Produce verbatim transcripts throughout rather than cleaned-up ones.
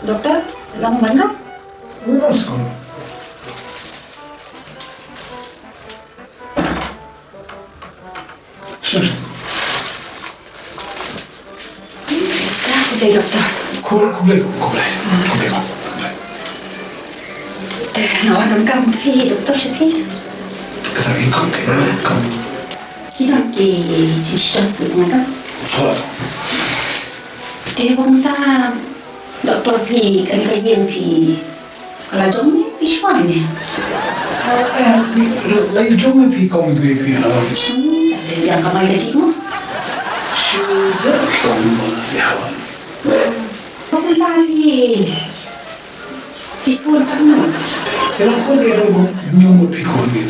Doktor, long ban ro? Long song. Sure, sure. Khublei, doktor. Khub, khublei, khublei, khublei, khublei. Te nga wan donkam phi, doktor, sha phi. Kata ïa kong, ïa kong. Ki dang ki jingstop ki nga dang. Te bang ta doktor phi kan ka ïeng phi. Ka la jong phi shuwa ne. Eh, la, la jong phi kong dei phi ha. Hmm, te ïa ka mai ka jingmut. Shu dei kong ma ïa. Bang ta phi. Phi kur ka mut. Ïa la kur ïa la kur ñiuh mut phi kur ni.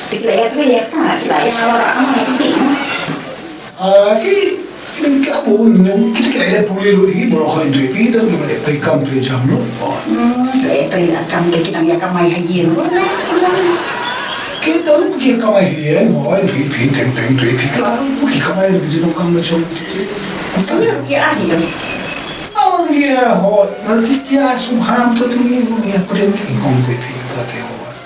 Te ki la ïa trei ïa ka, ki la ïa la ka mai ka jingmut. Ah, ki, ki, ki ap bun, ki, ki la ïa pule lut hi, baroh khoit hynrei phi dang ki la ïa trei kam trei jam lut. Oh. Hmm, ki la ïa trei la kam ki dang ïa kamai ha ïing lut na. Ki dang ki ïa kamai ha ïing, hooid, hynrei phi teng teng hynrei phi kla, ki kamai la ki jingdonkam la jong. Ïa, ïa, ïa. Oh, ïa, hooid, na ki ïa sum ham to tu ni, ïa pdeng ki kong hynrei phi kata te hooid.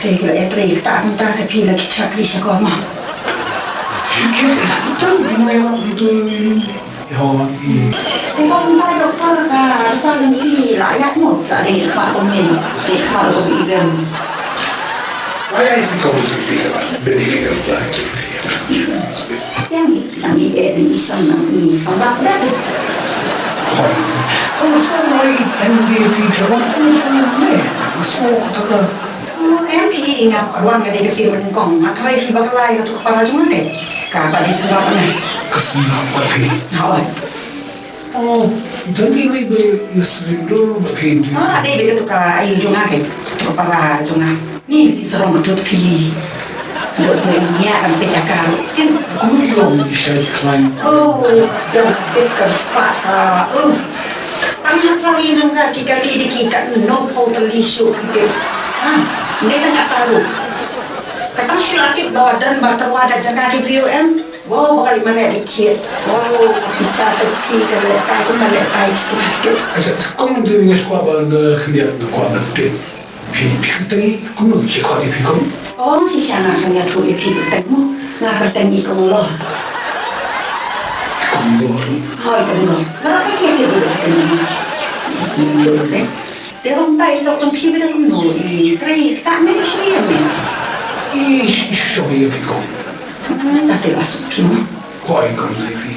Te ki la ïatrei kata kumta te phi la ki shakri shakor mo. Shikit, tang ki nongïarap itu. Yo, i. Te kumta doktor ka, ka phi la ïa mo, ka dei ka kumne, ka kumne. Why I become to be a benefit of that? Yang ni, yang ni, eh, ni isam, yang ni isam, dah, dah. Hoi. Kamu semua i tang di phi tawang tang semua ni. Masuk ke tengah. Em phi nga kwah wan ka dei ka sien ba nyngkong, nga tharai phi ba ka lai katu ka para jong nga ne. Kaba dei sngewbha ne. Ka sngewbha phi. Hooid. Oh, dang dei ba ïa surrender ba phi. Ah, dei ba katu ka aïu jong nga, katu ka para jong nga. Ni phi sarong katu phi. Dok ba ïa kan phi ka. Kin. Kum long ni shai khlain. Oh, dang phi ka spah ka. Oh. Tang hapdeng nang ka ki kali di ki ka no pho tali shu ki. Ha, ne tang ka taru. Ka tang shu la ki ba wa dan ba tawa da jaka ki briew em. Wow, ba kali mare di ki. Wow, isa ta ki ka le ka ki mare ta ki sila ki. Acha, kong tu ngi shu kwah ban khyndiat, ngi kwah ban pyn. Phi, phi kyrteng kumno, shi khot ïa phi kum? Ong shisha nga kyrteng ïathuh ïa phi kyrteng mo. Nga kyrteng i Kong Lor. Kong Lor. Hooid, Kong Lor. Nga la peit ïa phi kyrteng mo. Kong Lor, eh. Te ong tai lok jong phi bida kumno i trei kata me shi ïa me. I shi, shi ïa phi kong. Hmm, ta te la suk phi mo. Hooid kong trei phi.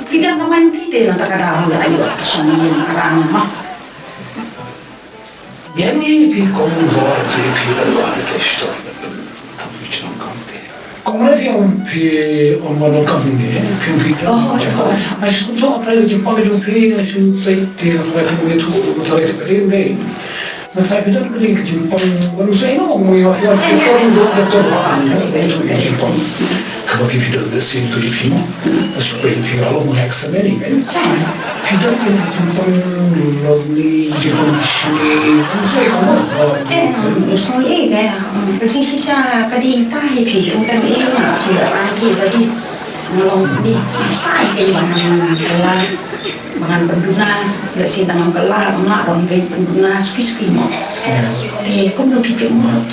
Phi dang ka man phi te na ta ka dang la ayu ta shong ïa ka rang mo. Biang i phi kong, hooid, phi la, la, la, la, la, kong, ma phi ong, phi ong ma nong kam ne, phi ong phi dang. Oh, hooid. Nga shu to, ta ïa jingpang jong phi, nga shu peit te, nga phi ong tu, nga phi ong ne. Nga phi dang ka dei ka jingpang, wan sa ïa nga ong ma phi ong phi ong do, do, do, ong tu ïa jingpang. Kaba phi phi don da sien tu ïa phi mo. Nga shu peit phi nga long examining, eh. Phi don phi jingpang lovely, jingpang bishni. Nga shu ïa ka mo. Eh, nga shu ïa ka. Ka jingshisha ka dei ita hi phi. Tang tang ïa nga shu da ra phi ka dei. Nga long ni. Ai phi ba ngan kylla. Ba ngan pynduna. Da sien tang ngan kylla, nga long phi pynduna suki suki mo. Eh, kumno phi phi mo.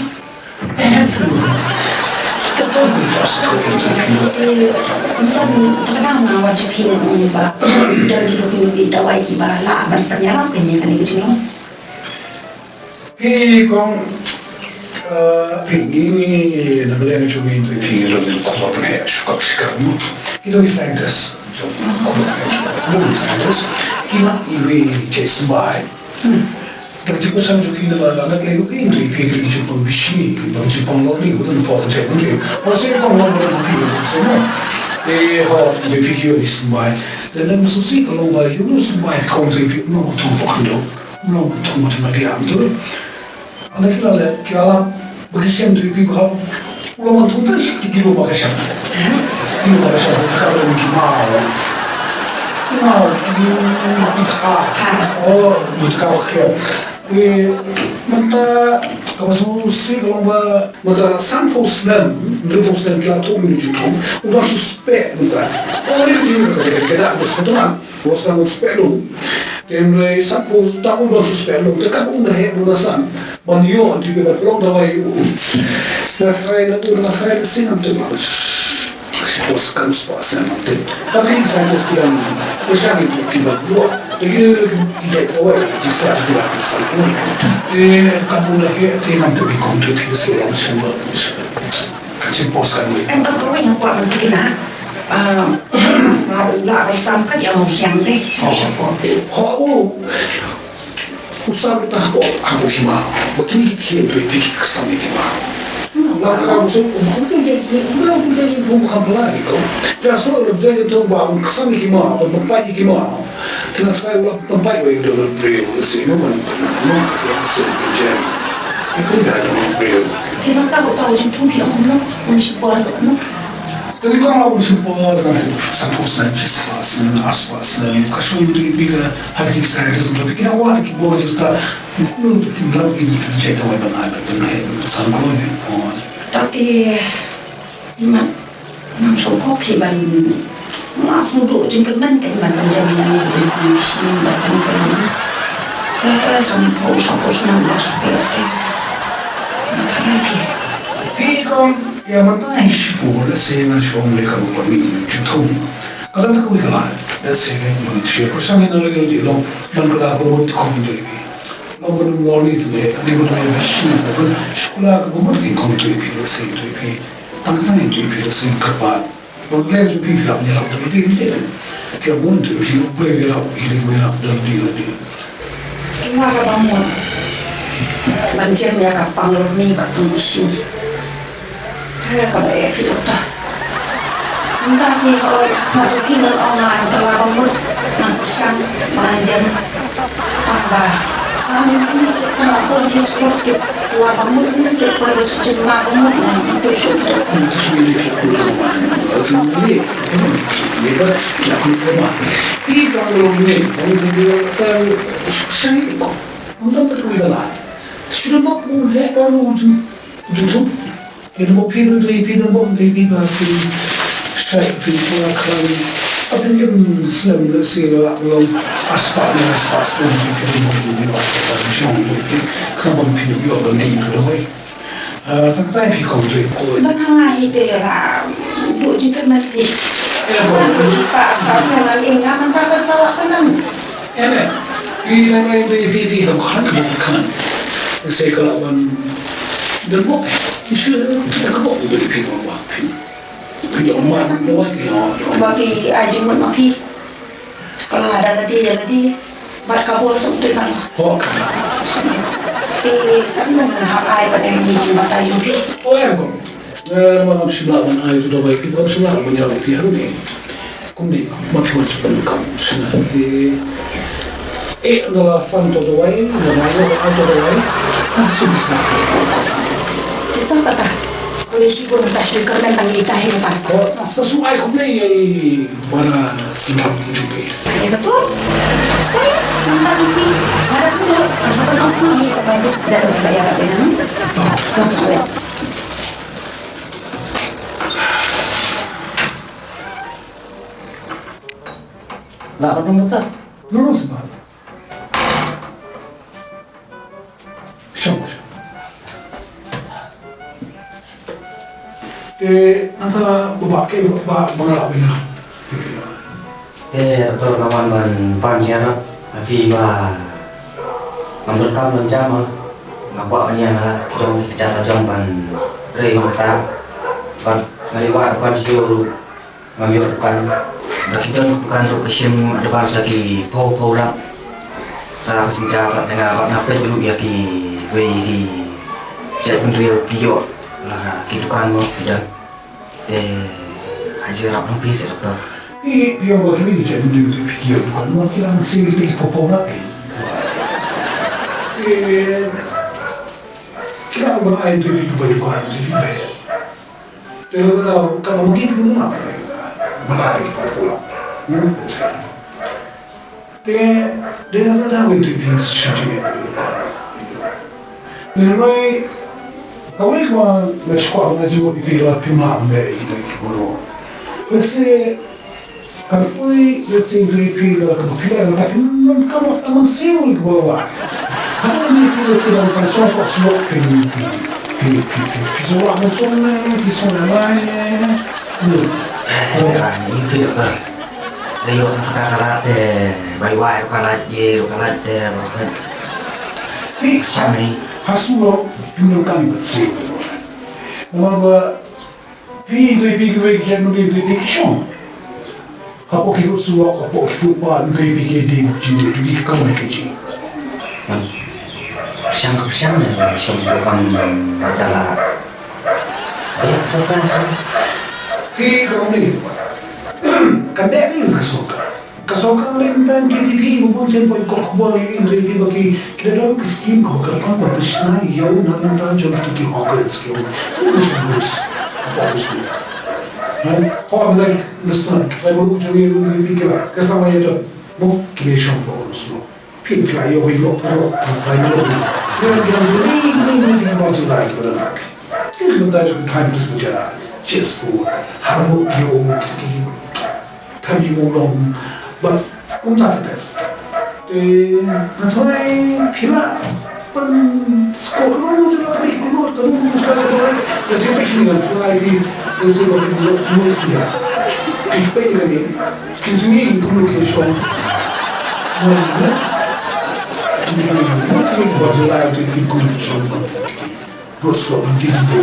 Phi kong, eh, phi ngi ngi na ka liang jong ngi, phi ngi long ngi kumba pynheh shukak shikak mo. Ngi long ngi scientist. Jong kumba pynheh shukak. Ngi long ngi scientist. Ngi lap iwei i jait symbai. Ka jingpynsang jong ki na la, la, la, la, la, la, phi ka jingpang bishni, ka jingpang lorni, ka jingpang jait bynriew. Wa se kong lorni ka phi ka semo. Te ho, te phi ki ïoh i symbai. Te na ka susi ka long ba ïoh symbai kong te phi, no, thong pok ndo. No, thong pok ndo dia tu. Ana ki la le, ki la la, ba ki shem te phi ba. Long thong te shi ki lo ba ka shem. Ki lo ba ka shem, ka long ki mau. Ki mau, ki, ki ta. Oh, ki ta ka. Te mynta kaba sngewsih ka long ba mynta la sanphew snem, hynriewphew snem ki la thung ïa u jingthung, u dang suspect mynta. Ong ïa u jingthung ka dei ka dei ka dak ba sngewthuh. Bos na suspect long. Te hynrei sanphew snem u dang suspect long. Te katba u na heh u na san ban ïoh, te ban pynlong dawai u. Na khrei na u na khrei na sien am te ma. Bos kan spah snem am te. Tapi scientist ki dang pyrshang ïa ki ban ïoh. Te ki dei ki jait dawai ki start ki dang pyrshang. Te katba u na heh te ngam tip ïa kong te ki da sien lam sien ba. Kan sien bos kan ïoh. Em, tang kawei nga kwah ban thikna. Ah, nga la bai sam kat ïa u Mawsiang dei. Sha sha ko. Ho u. U sam ta hapoh hapoh ki ma. Ba kine ki kien tu ki ki ksam ïa ki ma. La la u sam u kum tu je ki u kum tu je ki tu kam pala ïa ko. Ja so la je ki tu ba u ksam ïa ki ma, ba pynpait ïa ki ma. Te nga sa la pynpait ba ïa u da briew, si no man. No, la si pu jem. Ïa kum ga da briew. Ki ma ta ko ta u jingthung ki ong no, un shi por no. Te ngi kong la un shim por, ngan te sanphew snem, shispah snem, arspah snem, ka shu ïohi phi ka ha ki scientist, ka phi ki nang wad ki bor jingstad, kumno ki lam ki ki check dawai ban ai ban ai ban san ko ne. Oh. Tati imat ngam sngewkop hi ban, nga sngewduh jingkyrmen ka imat ban jam ïa ngi jingkyrmen bishni ba tang kyrmen. Te sanphew sanphew snem ba spe te. Nga thangai phi. Phi kong Ïa, mynta hi shipor, lehse ngan shu ong lehse ka ba pynmih jingthung. Ka dang ta kawei ka lad, lehse ngan shu pyrshang ïa na lei lei long, ban kylla ka mut kum dei phi. Long ban ym lor ni tu dei, ani ban ym bishni tu ban shu kylla ka mut kum dei phi, lehse dei phi. Tang ka dei phi, lehse kyrpad. Ban leh jong phi phi lap ïarap da lade lade. Ki ong bun tu phi u Blei u ïarap, i dei u ïarap da lade lade. Nga ka bamut ban jem ïa ka pang lurni bad pang bishni. He ka ba eh phi uta. Nda ki hoi ha khmat u phi ngan ong nga ngan ka la bamut ngan pyrshang ngan jem. Tang ba. Ani ni ki tang ba pun ki sport ki la ba mut ni ki poi ba sejin ma ba mut ni tu shu tu. Ni tu shu ni ki aku ko ma. Aku ni ni ba ki aku ko ma. Ki ka lo ni ko ni sa shan ko. Unda ba tu ka la. Shu ba ko he ka lo ju ju tu. Ïa, ngan bok phi ruh dei phi, ngan bok dei phi ba phi shait phi pura khlaiñ. Hapdeng kum snem lehse la long arspah ne arspah snem phi phi bok phi phi ba phi jong phi phi khlaiñ ban phi ïoh ban dei phi dawai. Ah, tang katai phi kong dei ko. Ba nga ngai te la duh jingkyrmen phi. Ïa, bok. Arspah, arspah snem ngan ing ngan ba ban tawak ka nang. Em, em. Phi dang ai phi, phi, phi dang khan, khan, khan. Sa ka la ban dang bok, eh. Phi shu, phi dang bok, phi, phi dang bok, phi. Phi dang bok, phi dang bok, phi dang bok. Ba phi ai jingmut ma phi. Ka la da lade, da lade. Bad ka bor sum tu kan. Ho, ka. Te kan nang hap ai ba dang ni jingbatai jong phi. Oh, em, kong. Eh, ma ngam shym lah ban ai to dawai phi, ngam shym lah ban ïarap phi hangne. Kumne, ma phi wan shu pyndonkam shynna te. Eh, nga la sam to dawai, nga la ai to dawai. Nga sa shu bisa. Ita kata. Kole shi pun ta shu kyrmen tang ita hi kata. Oh, sa shu ai kumne, eh. Para singap jumpa. Ïa, betul. Eh, nampak jumpa. Ada pun tu. Masa pun aku ni, apa ni? Jangan lupa ya, tak benar. Tak sulit. Nak apa mutar? Dulu sebab. Shong, shong. Te nangta ba, ba, ke ba, ba nga la bina. Te doktor nga wan ban pan jingïarap ha phi ba ngam donkam ban jam, nga kwah ban ïa nga la jong ki kjat la jong ban trei ba kata. Bad nga leit wad dukan shuh ruh. Ngam ïoh dukan. Ba ki don dukan ruh ki shim advance da ki phew phew lak. Da ka synshar bad nga bad nga peit ruh ïa kiwei ki jaitbynriew ki ïoh la ki dukan mo ki don. Te ha jingïarap nang phi seh doktor. Phi, phi ïoh ba kiwei ki jaitbynriew te phi ïoh dukan mo ki la mynsiem ki phew phew lak. Te ki la ban ai te phi ki ba dukan te phi ba. Te lada ka ba mungkin tu ma ba ba ba ko ko. Hmm, sa. Te de lada wei tu bi shu ji. Te hynrei kawei kaba nga sngewkwah ban ong ïa phi, la phim lah ban leh ïa kita ki baroh. Lehse kan poi, lehse ïa phi la kaba phi leh la phi, ngan kam tang siew ïa kaba wah. Haba ïa phi lehse ban pynshong ka surok, phi phi phi phi phi surok ban shong ne, phi shong ne lai ne. Hmm. Eh, ïa ni phi doktor. Ïa ïoh ka kala te bai wai ka la je ka la te ba. Phi shame ha surok, phi nang kam bat siew. Namar ba phi, ïa phi kiwei ki khynnah, ïa phi ki shong hapoh ki ruh surok, hapoh ki ruh pa, ïa phi ki dei ki jingdei jong ki kam ki jing. Shong, shong ne shong ko kam dala. Ïa, sorkar. Phi kam ni. Kan dei ni ka sorkar. Ka sorkar leh mynta ki P P E ba bun sien ba i kot khubor i N D P ba ki, ki da don ka skim kaba kyrpang ba pynshna ïa u na mynta jong kita ki hawker skim. Ni ba shu bus. Ba bus. Hawker na sna ki tribal u jong i N D P ki la. Ka sama ïa don. Mo ki le shong ba bus mo. Phi la ïa wei lo pa lo pa lo. Ïa ki dang jong i ni ni ni ba jong lai ki ba don. Ki mynta jong time dis ba jara. Cheers for. Har mo ki o ki. Than ïa u long. But kumta te. Te nga thrang phi lah ban scout, kumno jala phi, kumno, kumno jala phi. Nga sngewbha phi ngan thrang phi, nga sngewbha phi ngan thrang phi. Phi phi ngan ni, phi sngi kumno phi shong. Ngan ni, phi ngan thrang phi, ba jala phi, phi kumno phi shong. Bro, so phi phi phi.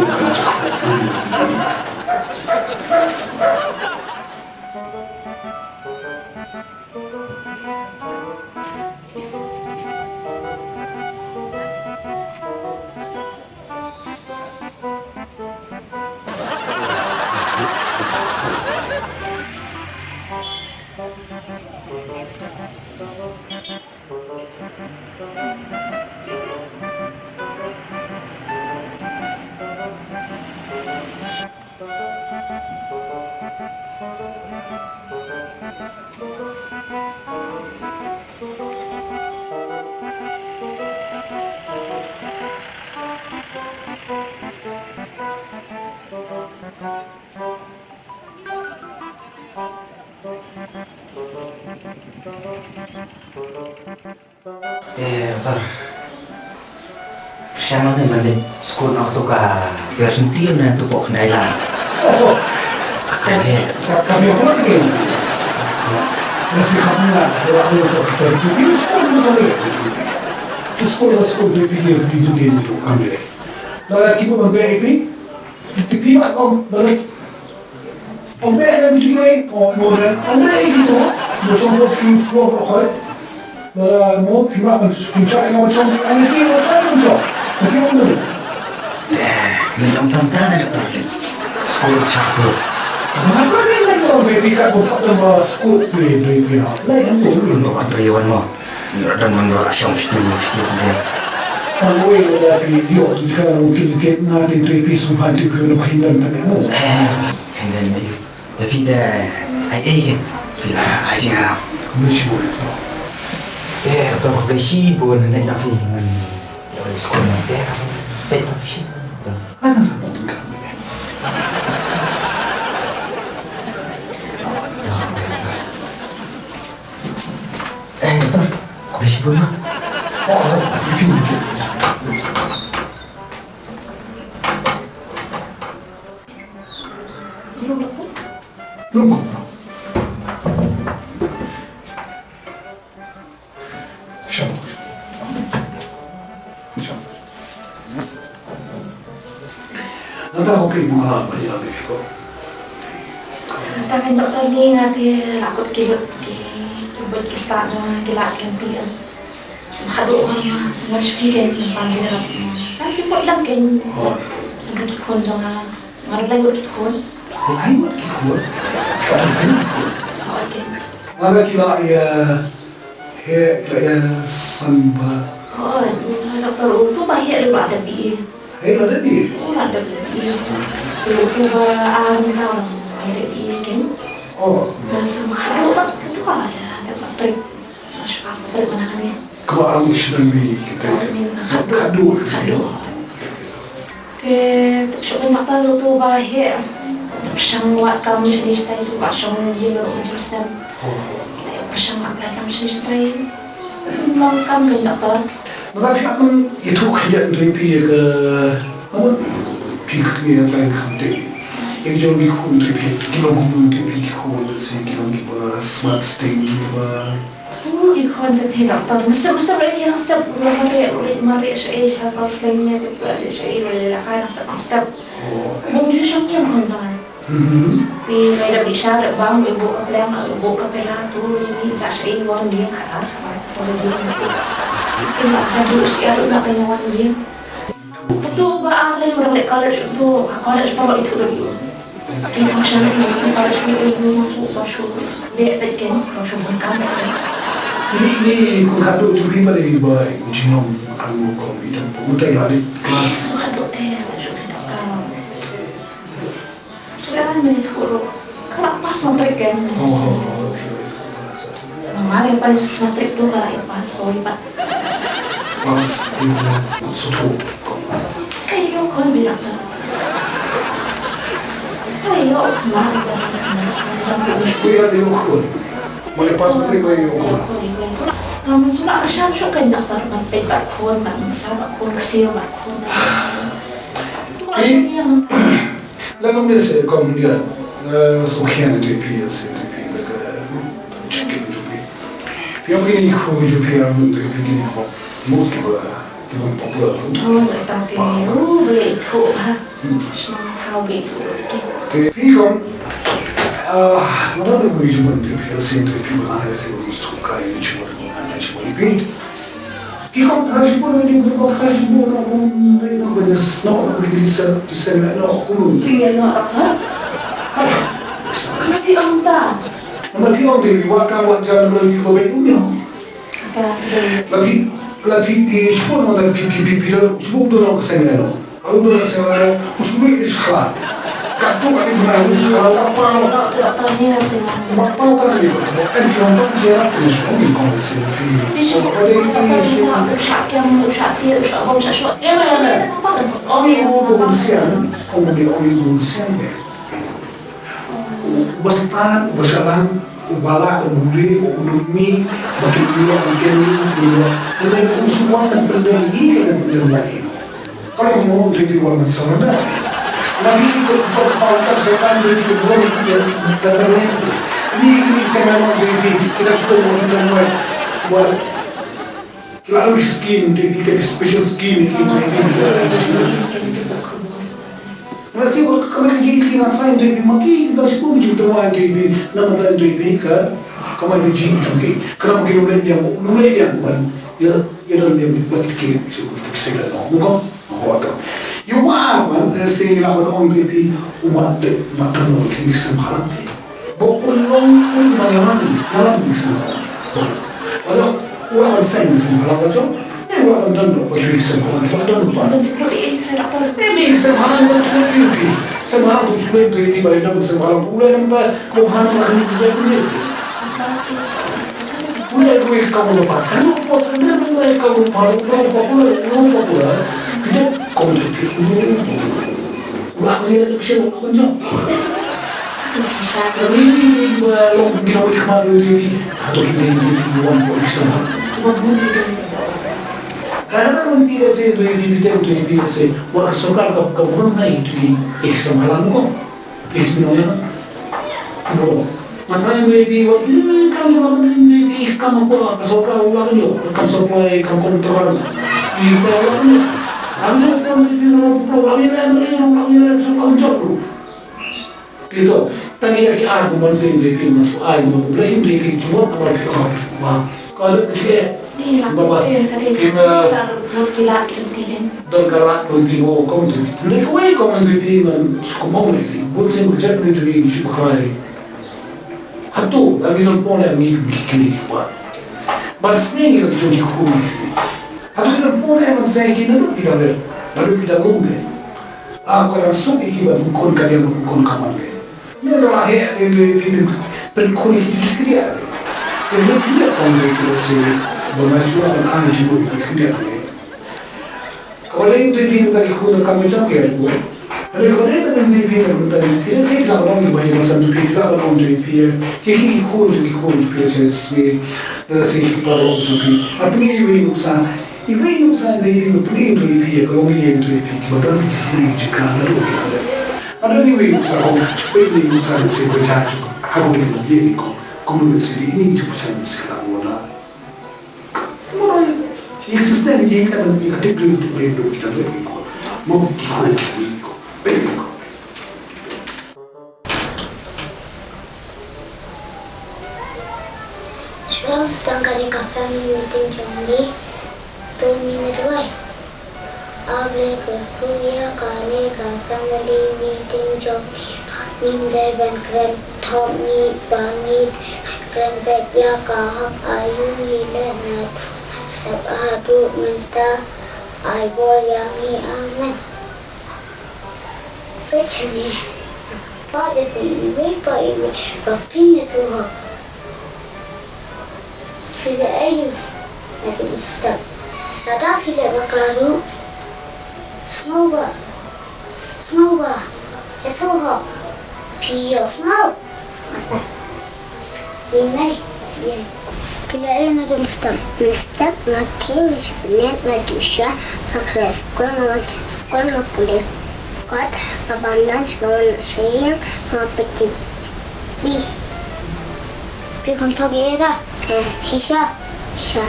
Te, Doctor. Sha ma ne mane skul nok tu ka biar senti ne tu pok nai la. Oh, ka, ka, ka biar ko lagi. Ya si kamu lah, kalau aku tu kita senti skul tu kali. Skul lah skul tu dia di sini tu kami. Dah kita berbeza. Te phi mat kum, balei? Ym beh ïa ki jingïarap, ym beh ïa ki to. Mo shong bad ki shuwa bad khoi. Lada mo phi mat ban pynshai ïa nga ban shong, ani ki ban shai ban shong. Te phi ym beh. Te, ngin ym tam tam ïa ka target. Skul shah to. Ngapa ni lei ko be phi kat bad phi kat ba skul phi, phi, phi. Lei ym beh. Ym beh kat phi wan mo. Ngi la don man ba la shong shtu shtu de. Tang wei ba da phi ïoh tu jingkyrkhu tu jingtip na te tu phi sngewbha tu phi noh khyndiat tang ïa mo. Eh, khyndiat ïa u. Ïa phi te ai ei ke. Phi la ai jingkyrkhu. Khublei shibun. Te to khublei shibun na phi ngan ïa u skul na te ka phi phi shi. Ai tang sa phi tu ka. Eh, Doctor, khublei shibun ma. Oh, oh, oh, Nata ko ki ma ba ya ni ko. Nata kan doktor ni nga te la kut ki lut ki, ki bot ki stad jong nga ki la ken ti. Khadu ha nga sngewbha shuki ken pan jingïarap. Pan jingpot lang ken. Oh. Nata ki khun jong nga. Nga la lut ki khun. Ai lut ki khun. Ai lut ki khun. Oh, okay. Nga la ki la ya. He, kaya samba. Oh, doktor, u tu ba he la da bi. He la da bi. Oh, la da bi. U tu ba ar ta. He da bi ken. Oh. Ba samba khadu ba ketua ya, da ba trip. Shuka trip mana kan ya. Ko ang isnam bi kita. Amin. Khadu. Khadduh. Khadduh. Te tip shuh kein doctor, uto uba heh pyrshang wad kam shane shatai, uto uba shong ïing ruh mynta snem. Pyrshang apply kam shane shatai. Long kam kein doctor. Nangta phi hap ban ïathuh khyndiat ïa phi ïa ka, ngan ong, phi ka kmie ka trai kham tip. Ïa ka jong ki khun ïa phi, ki long kumno ïa phi ki khun, lehse ki long kiba smart sting, kiba Oh, ki khun te phi doctor. Masa masa ruh ki nang step, ruh mareh, ruh leit mareh shaei sha ka flank ne, te ruh leit shaei, ruh leit la ka nang step, nang step. Bym ju shong ïing khun jong nga. Mhm. Te ngai da bishar bam, ruh buh ka pleng, ruh buh ka pela, tu ruh ni, ja shaei wan ïing khatar, khatar, sa ruh ji. Te nang ja tu siar ruh nang tanya wan ïing. Uto uba ar lei u dang leit college, uto ha college paralok ithuh lut ïa u. Ki function u college, u, u, u, u, u, u, beh beh ken, u, u, u, bun kam beh ken. Ini, ini khun khadduh jong phi ba dei ba i jinglong, ang ko i dang, uta ïa leit class. Khun khadduh te, te jong phi doctor. Shu ïa lade mynta ruh. Ka la pass matric kan. Oh, oh, oh, okay. Mama ïa pass matric tu ka la ïa pass, oh, ïa pass. Pass ïa suthu. Ka ïoh khun biang ta. Ka ïoh ma ïa jam. Ïa ïoh khun. Ma ïa pass matric ma ïoh khun. Ngam sngewbha kyrshan shuh kein doctor, ban peit bad khun, ban bsa bad khun, ksiew bad khun. Ïa. Lada kum ïa se kum ïa, eh, sngewkhia ïa phi, ïa se ïa phi, lada ka chicken jong phi. Phi ïa phi ni khu jong phi ïa mut ïa phi ni hok. Mut kiba, kiba popular. Oh, ta te, oh, ba ïa ithuh ha. Hmm. Shnong thaw ba ïa ithuh. Te phi kum, ah, lada kum ïa jong phi, ïa se ïa phi ba na ïa se ba must kai ïa jong phi, ïa jong phi. Ki khon thra shibun, ki khon thra shibun, na kum dei na kum dei snoh, na kum dei sa, sa na no, kum. Sing na no, apa? Apa? Kena phi ong ta. Namar phi ong dei, wa ka wa jan na ki ko be um yo. Ta dei. La phi, la phi, phi shibun, na phi, phi, phi, phi, shibun tu na ko sing na no. Au dor sa la u suri is khala. Ka tu ka ni bna u is khala wa pa lo. Ba pa lo ka ni. Ba pa lo ka ni. En ki ong ba je ra ku so ni ko se pi. So ko de ki si. U sha kem, u sha tie, u sha bom, sha shot. Ya, ya, ya. Ong i u bom sian, ong i, ong i u bom sian be. Ba stad, ba shalan, ba la, ba bule, ba unumi, ba ki ulu, ba ki ulu, ba ulu. Ba ulu, ba ulu, ba ulu, ba ulu. Ka long mo, to pi wan sa da. Na bi ko ko ka ka sa ka ni ko ko ni da da ni. Ni ni sa na mo de bi, kita sudah mo na mo. Wa. Ki la long skim, to pi ka special skim ki to pi. Nga si ko ka ka ji ki na try to pi ma ki ka skim ji to wa to pi. Na ma try to pi ka ka ma ji ju ki. Ka na ma ki num le yang, num le yang ban. Ya, ya don yang ban ki su ki se la no. Mo ko? Ko ta. Yu ma ban, eh, se la ban ong to pi. U ma de, ma de no ki se ma la. Ba u long u ma yaman, yaman ni sngewbha. Ba u long u seng sngewbha ba jong. Ne u long don ba u sngewbha ba don ba. Kan jingkut i thai doctor. Ne bi sngewbha ba jong bi bi. Sngewbha tu sngewbha tu bi ba don sngewbha u long ba u han ba ni bi jong ni. U long u ka u ba. Kan u pot kan u ka u ba u long ba u long ba u. Bi ko bi. U long ni sngewbha ba jong. Ka shisha ka ri ri ba long ki long ki khmat ri ri. Hato ki ri ri ki wan ko ki sama. Ki ba bun ri ri. Ka na ka menti ka se ri ri ri te ri ri se. Wa ka sorkar ka ka bun na itu ki ki sama lang ko. Itu ki long ya. Ko. Mata ri ri wa ki kam ya ba ri ri kam ko ka sorkar wa ni. Kam supply kam kontrol. Ri ba wa ni. Kam supply ri ri wa ni ri ri wa ni ri ri. Pito, tang ïa ki ar kumban sien de phi ma shu ai ma kumba sien de phi jumot ma phi ma. Ka lut ki eh. Ni la ba ba. Te ka dei. Phi ma la lut ki la ki ti ken. Don ka la lut ti mo kom tu. Ni ko wei kom tu phi ma shu kom de phi. Bun sien ku jat ni tu ni shu ba kai. Hato la mi don pon la mi ki ki ni ki ba. Ba sien ni la tu ni ku ni. Hato ki don pon la man sai ki na lut ki da le. La lut ki da lu ne. A ko dang suk ïa ki ba pynkhun ka liang, pynkhun ka mon. Ne la heh ne ne phi pynkhun ïa ki ki kriat. Te ne ki ne kong ne ki se ba nga shuwa ban ai jingmut ïa ki kriat ne. Balei phi phi nangta ki khun ka kam ka jong phi ruh. Hynrei balei ba nang phi phi nangta phi, phi sngewthuh ba long ïa ba ïa ba san phi la ba long phi phi. Ki ki khun ki khun phi sngewthuh sngewthuh. Nang sngewthuh ki paralok jong phi. Ap ni wi nuksa. Iwei nuksa dei iwei nuksa dei phi ka long ïa phi ki ba dang ki sngewthuh ki ka na ruh ki la. Ada ni iwei nuksa ko. Iwei nuksa dei sngewthuh ba ja. Ha ko ni ïa ko. Ko mo sngewthuh ni ju sa sngewthuh wala. Mo ïa ka sngewthuh ni ka ban ïa ka tip dei dei dei ki la dei ko. Mo ki ko ki ko. Pe ko. Shuwa sdang kane ka family meeting jong ngi, to ngin ïa duwai. A Blei kyrkhu ïa kane ka family meeting jong ngi. Ngim dei ban kren thok ngi ba ngi kren beit ïa ka hok aïu ngi leh na step haduh mynta. Ai bor ïa ngi, amen. Peit shane. Ba dei phi iwei pa iwei ba phin ïathuh hok. Phi leh aïu na ka step? Lada phi leh bakla ruh, sngewbha, sngewbha ïathuh hok. Phi ïohsngew? Ïa nai, ïa. Phi leh aïu na ka step? Mynstep nga khie, nga shu pynïaid, nga dih sha, nga khreh skul, nga wan sha skul, nga pule kot, nga bam lunch, nga wan sha ïing, nga peit T V. Phi kham thok ïa da? Eh. Shisha? Shisha.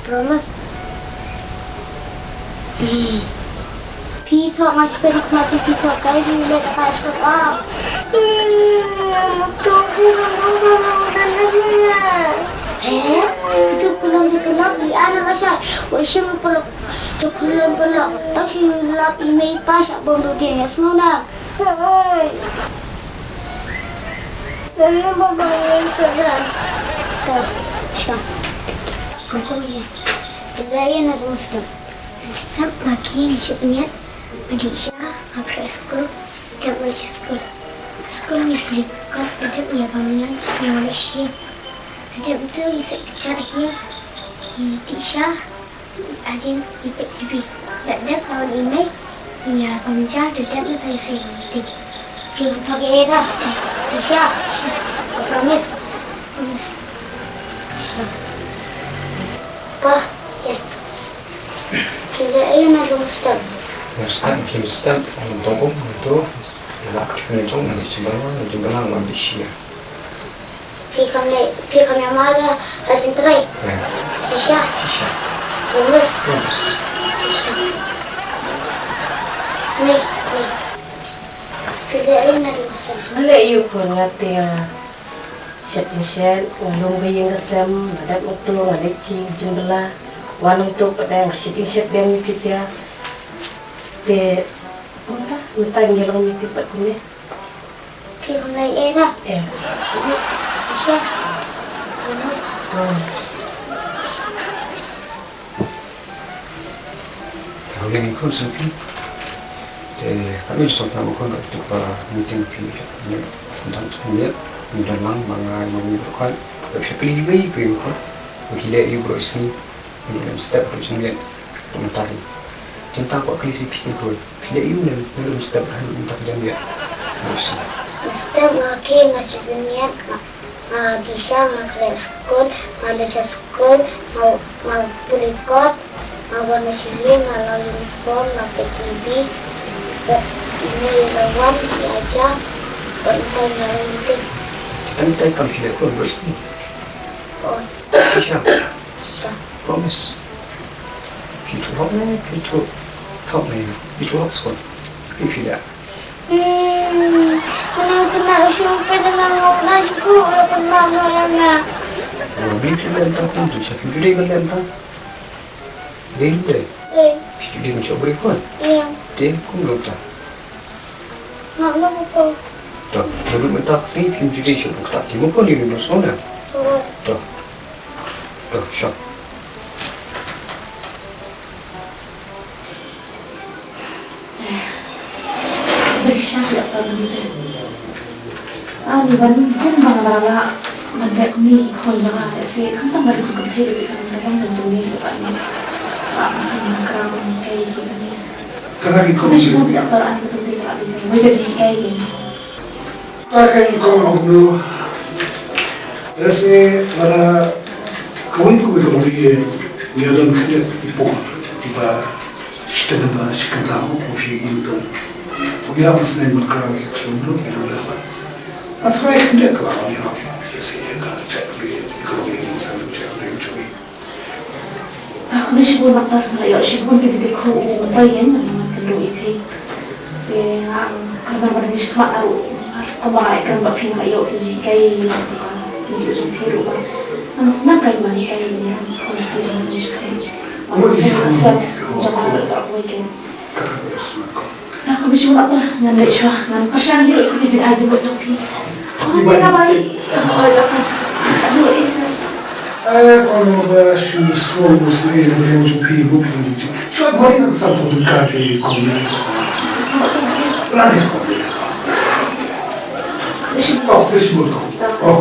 Promise? Hmm. Phi thok, nga shu peit ha khmat phi, phi thok, kai phi leh ka skul ah. Hmm, to phi ma ma ma ma ma ma. He? Itu pulang itu lap di ana masa. Wa shem pulang. Cuk pulang pulang. Tang shi lap i mei pa sha bom du dia ya sngona. Hai. Nana baba ngan sudah. Tah, sha. Kau kau ya. Bila ya na dong stop. Step nga khie, nga shu pynïaid, nga dih sha, nga khreh skul, dep wan sha skul. Skul ngi pule kot, dep ïa bam lunch, ngi wan sha ïing. Dep tu ngi sait kjat ha ïing, ngi dih sha, hadien ngi peit T V. Dep dep ka wan i mei, ngi ïa bam ja, dep dep mynta ngi sait meeting. Phi thok ïa da? Shisha? Shisha. Promise? Promise. Shisha. Pa, ïa. Phi leh aïu na long step? Long step, khie step, long tong um, to. Ïa, phi jong, na jong bala, na jong bala, wan di shisha. Phi kham leh, phi kham ïa mara, ha jingtrai. Ïa. Shisha. Shisha. Promise. Promise. Shisha. Ni, ni. Phi leh aïu na long step? Nga leh aïu pun nga te, ah, shet jingshet, nga lum ka ïing ka sem, nga dep nga tu, nga leit sha jingbla, wan nang tu pat dang, nga shet jingshet dang ïa phi sia. Te, kumta, mynta ngi long ngi tip pat kumne. Phi kham leh ïa da? Eh. Shisha. Promise. Promise. Te hawleng khun sngewthuh. Te kane ju sngewthuh ba khun ba tu ba meeting phi ne dan tu ne ne dan lang ba nga ïa ni ba khun ba phi kli wei phi khun ba ki leh ïa bro sni ne lem step ba jingmiat ba mynta hi. Jingta ba kli si phi khun phi leh ïa ne ne lem step ba mynta jingmiat bro sni. Step nga khie nga shu pynïaid nga Nga dih sha, nga khreh skul, nga leit sha skul, nga, nga pule kot, nga wan na shilliang, nga long uniform, nga peit T V, bad ine i la wan, i aja, bad ine i la wan meeting. Em tai kam phi leh ko bro sni. Ko. Shisha. Shisha. Promise. Phi tu hok ne, phi tu hok ne, phi tu hok skul. Phi phi leh. Hmm, kena, kena, usung pada mama, udah cukup lah kena mama yang nak. Oh, ni tu lem tak tu, tu siapa tu dia lem tak? Dia ni deh. Eh. Siapa tu dia macam boleh kuat? Iya. Dia pun belum tak. Nak nak apa? Dah, belum tak sih, pun tu dia cukup tak. Dia pun dia belum soalnya. Oh. Dah. Dah, siap. Bishop ïa ka meeting. Ani ban jin bang la la ban dek mi ki khun jong nga lehse khamtam ban khun thei ri tang tang ban jin mi ka ban. Ka sngi Nongkrem ka ïa ki. Kata ki kong. Khublei shibun doctor, ïa kata ka dei ka dei ka jinghikai ka. Ta ka ïa kong ong no. Ese lada kawei kawei ka buri ïa don khyndiat ki por kiba shi tyngka shi kynta mo phi im don. Phi ïa ban sneng ban kra ki khlem don ki don. Ata ka ïa khyndiat ka la ong ïa ese ïa ka check ri ïa ka ri mo san check ri check. Ta khublei shibun doctor, nga la ïoh shibun ki jingkyrkhu ki jingmyntoi ïa nga, nga kynduh ïa phi. Te nga kyrmen ba dang ïa shikmat ruh kumba nga kyrmen ba phi nga la ïoh ki jinghikai ïa nga, ki jong phi ruh ba nang nang kai ban hikai ïa nga, ki jingmyntoi shikmat. Nga kyrmen ba sem jong nga ruh ta kawei ke. Ta khublei shibun doctor, ngan leit shuwa, ngan pyrshang hi ruh ïa ki jingai jingmut jong phi. Oh, thank you bhai. Oh, doctor. Aduh, eh. Eh, kong ba shu sngew sngewsih ïa ka jong phi, bun ki jingmut. Shuwa bha ïa ka sap ka bun ka phi kong. Lane kong. Khublei shibun. Oh, khublei shibun kong. Oh.